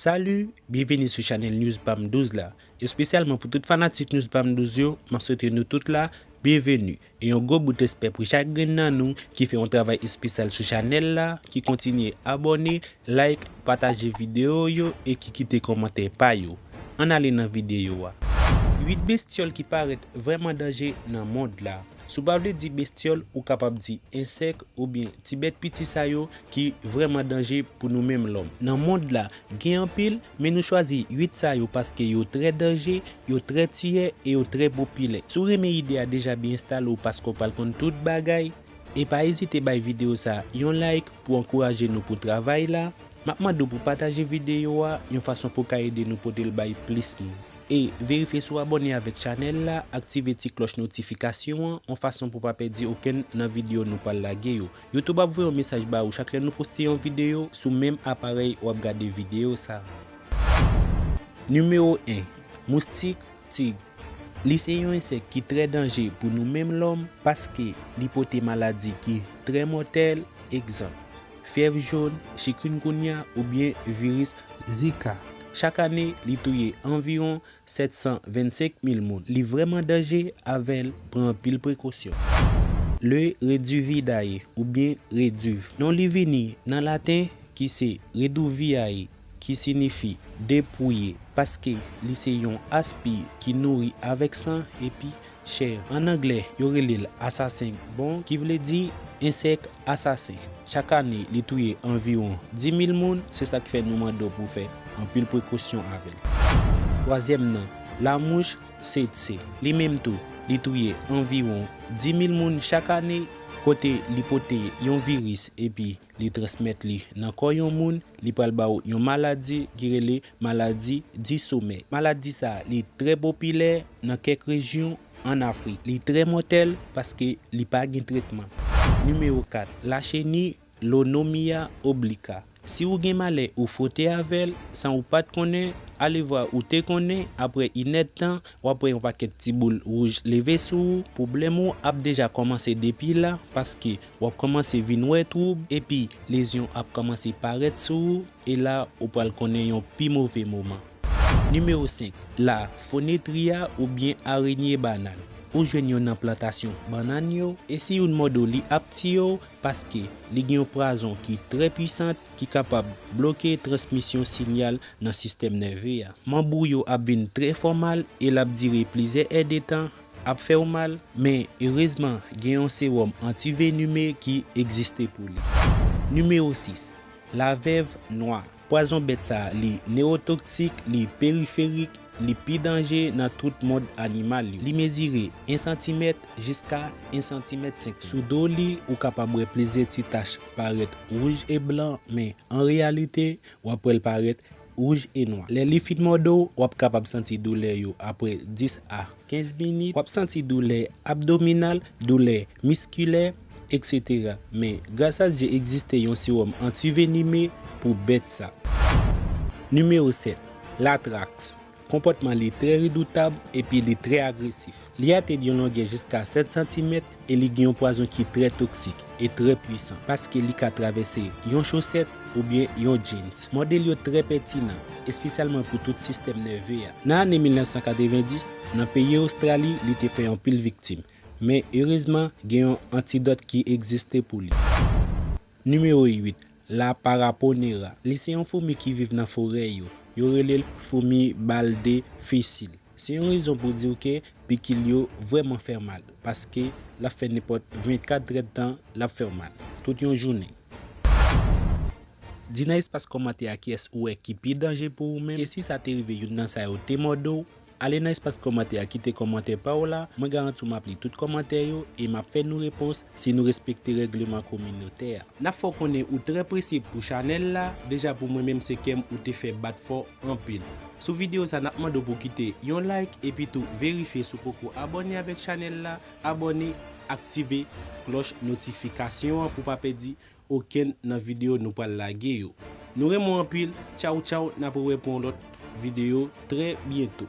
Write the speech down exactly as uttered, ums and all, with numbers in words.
Salut, byenveni sou chanèl News Pam douz la. Espesyalman pou tout fanatik News Pam douz yo, m ap swete nou tout la byenveni. E yon gwo bout respè pou chak grenn nan nou ki fè yon travay espesyal sou chanèl la, ki kontinye abòne, like, pataje videyo yo e ki kite kòmantè pa yo. Ann ale nan videyo a. Uit bestyòl ki parèt vrèman danje nan mond la. Si w pa vle di bestyòl, ou kapab di ensèk oubyen ti bèt piti sa yo ki vrèman danje pou nou menm lòm. Nan mond la, gen anpil, men nou chwazi uit sa yo paske yo trè danje, yo trè tiyè e yo trè popilè. Si w renmen ide a deja byen enstale w paske w pral konn tout bagay, e pa ezite bay videyo sa a yon like pou ankouraje nou pou travay la. M ap mande w pou pataje videyo a yon fason pou w ka ede nou pote l bay plis moun. E verifye si w abòne avèk chanèl la, aktive ti klòch notifikasyon an, yon fason pou w pa pèdi okenn nan videyo nou pral lage yo. YouTube ap voye yon mesaj ba ou chak lè nou poste yon videyo sou menm aparèy w ap gade videyo sa a. Nimewo en, moustik tig. Li se yon ensèk ki trè danje pou nou menm lòm paske li pote maladi ki trè mòtèl, egzanp, fyèv jòn, chikungunya oubyen viris Zika. Chak ane, li touye anviwon sèt san vennsenk mil moun. Li vrèman danje, avè l pran anpil prekosyon. Le Reduvidae oubyen Reduv. Non li vini nan laten ki se Reduviae, ki siyifi depouye, paske li se yon aspi ki nouri avèk san epi chè. An anglè, yo rele l assassin bug, ki vle di ensèk asasen. Chak ane, li touye anviwon dis mil moun, se sa k fè nou mande w pou w fè anpil prekosyon avè l. Twazyèm nan, lamouch tsetse. Li menm tou, li touye anviwon dis mil moun chak ane, kote li pote yon viris epi li transmèt li nan kò yon moun, li pral ba w yon maladi ki rele maladi di somèy. Maladi sa a, li trè popilè nan kèk rejyon ann Afrik. Li trè mòtèl paske li pa gen tretman. Nimewo kat, lacheni, Lonomia obliqua. Si ou gen malè ou fwote avè l san ou pa t konnen, alevwa ou te konnen, apre inèdtan, w ap wè yon pakèt ti boul wouj leve sou ou. Pwoblèm ou ap deja kòmanse depi la, paske w ap kòmanse vin wè twoub, epi lezyon ap kòmanse parèt sou ou, e la, ou pral konnen yon pi move moman. Nimewo senk, la fonetria oubyen arenye bannann. Ou jwenn yo nan plantasyon bannann yo, e si youn mòde w, li ap tiye w, paske li gen yon pwazon ki trè pwisan ki kapab bloke transmisyon sinyal nan sistèm nève a. Manm ou yo ap vin trè fè w mal e l ap dire plizyè èdtan, ap fè w mal, men erezman gen yon sewòm antivenime ki egziste pou li. Nimewo sis, lavèv nwa. Pwazon bèt sa a, li newotoksik, li periferik, li pi danje nan tout mond animal yo. Li mezire en santimèt jiska en santimèt senk. Sou do li, ou kapab wè plizyè ti tach parèt wouj e blan, men an reyalite, w ap wè l parèt wouj e nwa. Lè li fin mòde w, w ap kapab santi doulè yo apre dis a kenz minit. W ap santi doulè abdominal, doulè miskilè, etsetera. Men, gras a Dye, egziste yon sewòm antivenime pou bèt sa. Nimewo sèt, latraks. Konpòtman li trè redoutab epi li trè agresif. Li atenn yon longè jiska sèt santimèt e li gen yon pwazon ki trè toksik e trè pwisan, paske li ka travèse yon chosèt oubyen yon jeans. Mòde l yo trè pètinan, espesyalman pou tout sistèm nève a. Nan ane mil nèf san katrevendis, nan peyi Ostrali, li te fè anpil viktim, men erezman, gen yon antidòt ki egziste pou li. Nimewo uit, la paraponera. Li se yon foumi ki viv nan forè yo. Yo rele l foumi bal de fisil. Se yon rezon pou di w ke piki l yo vrèman fè mal, paske l ap fè nenpòt vennkat èdtan, l ap fè w mal, tout yon jounen. Di nan espas kòmantè a kiyès ou wè ki pi danje pou ou menm, e si sa te rive youn nan sa yo te mòde w, ale nan espas kòmantè a kite kòmantè pa w la, mwen garanti w m ap li tout kòmantè yo e m ap fè nou repons si nou respekte règleman kominotè a. N ap fè w konnen ou trè presye pou chanèl la, deja pou mwen menm se kè m ou te fè bat fò anpil. Sou videyo sa n ap mande w pou kite yon like epi tou verifye si w poko abòne avèk chanèl la, abòne, aktive klòch notifikasyon an pou pa pèdi okenn nan videyo nou pral lage yo. Nou renmen w anpil, tchaw tchaw, n ap rewè pou yon lòt videyo trè byento.